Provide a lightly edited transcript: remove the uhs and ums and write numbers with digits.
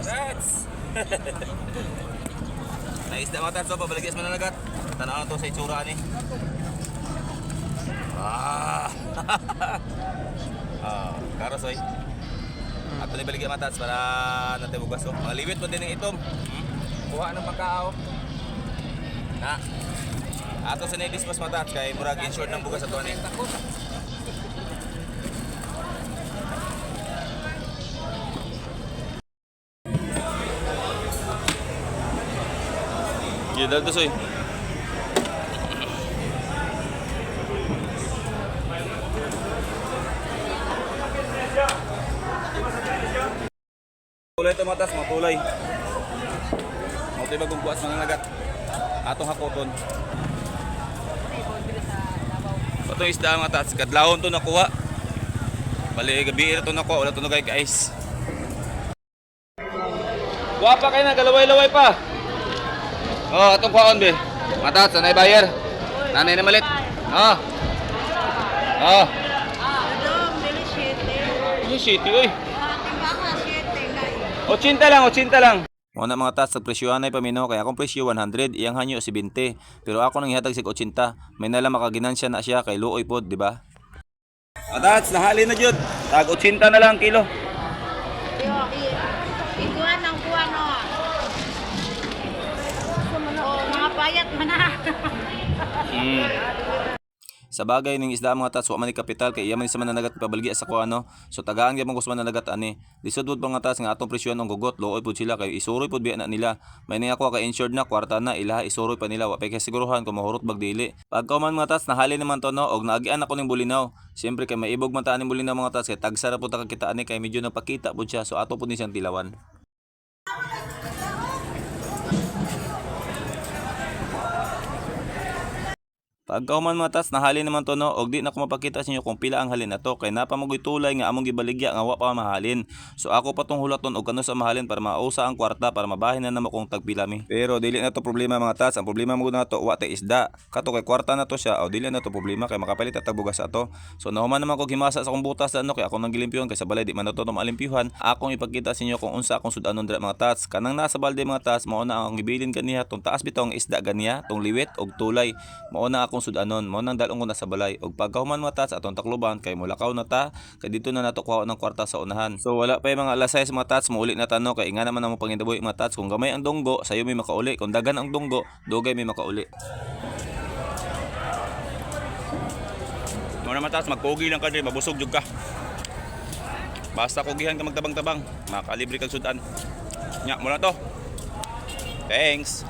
That's! Naisda mga tats, so pabalagyan sa mananagat. Tanaw na to sa itsura ni. Ah! Ah, karos oy. Ato ni baligya mga tats para natin bugas oh. Mga liwit mo din ng itom. Kuha ng pagkao. Na. Ato sa ni-dispose mga tats kay murag insured ng bugas ato ni. Sige, dal to soy. Tulay ito matas, mga tulay. Mga ito bagong buwas mga nagat. Atong hakoton. Patong isda mga tats, kadlawon to nakuha. Bali, gabi ito nakuha, wala to nagay guys. Kuha pa kayo na, galaway-laway pa. Oh, atong kuhaon be. Matat, sanay buyer. Nanay na malit. Ah. Ah. Dong, dili 7. Yung city oy. Timba ka 7 kay. 80 lang, 80 lang. Mo na mga tats, nagpresyohan ay pamino kay akong presyo 100, iyang hanyo 70. Pero ako nang ihatag sig 80. May nala makaginansya na siya kay luoy pod, di ba? Matats, nahali na jud. Tag 80 na lang kilo. Yo, ikuan ang kuan no. Oh, mga payat man na. Sa bagay ning isda mga tats, wa man ni kapital kay iya man sa mananagat pabalgi sa kuano. So tagaan gyud mo kus mananagat ani. Lisod pud mga tats nga atong presyon ang gugot, luoy pud sila kay isuroy pud biya na nila. May ni ako kay insured na kwarta na ilaha isuroy pa nila wa pa kay siguruhan kung mahurot bag dili. Pagkauman mga tats, nahali naman to no og naagian ako ning bulinaw. Siyempre kay maibog man ta aning bulinaw mga tats kay tagsa ra pud ta kakita ani kay medyo nagpakita pud siya so ato pud ni siyang tilawan. Pagkauman mga tats, nahali naman to no, og di na ko mapakita sa inyo kung pila ang halin na to, kay napamagoy tulay nga among gibaligya nga wa pa mahalin. So ako pa tong hulaton og kano sa mahalin para mausa ang kwarta para mabahin na namo kung tagpila mi. Pero dili na to problema mga tats, ang problema mo na to wa tay isda. Kato kay kwarta na to siya, o dili na to problema kay makapalit at bugas ato. So nahuman naman ko himasa sa akong butas ano kay ako nang gilimpyuhan kay sa balay di man na to maalimpyuhan. Akong ipakita sa inyo kung unsa akong sudanon dira mga tats. Kanang nasa balde mga tats, mao na ang gibilin kaniya tong taas bitaw ang isda ganiya, tong liwit og tulay. Mao na akong sudanon, mao nang dalong ko na sa balay. Og pagkahuman mga tats atong takluban kay mulakaw na ta, kay dito na nato kuha ng kwarta sa unahan. So wala pa yung mga alas 6 mga tats, muuli na tano kay nga naman ang pangindaboy mga tats. Kung gamay ang dunggo, sayo may makauli. Kung daghan ang dunggo, dugay may makauli. Mao na matas, magkugi lang ka diri, mabusog jud ka. Basta kugihan ka magtabang-tabang, makalibre kag sudan. Nya, mo na to. Thanks.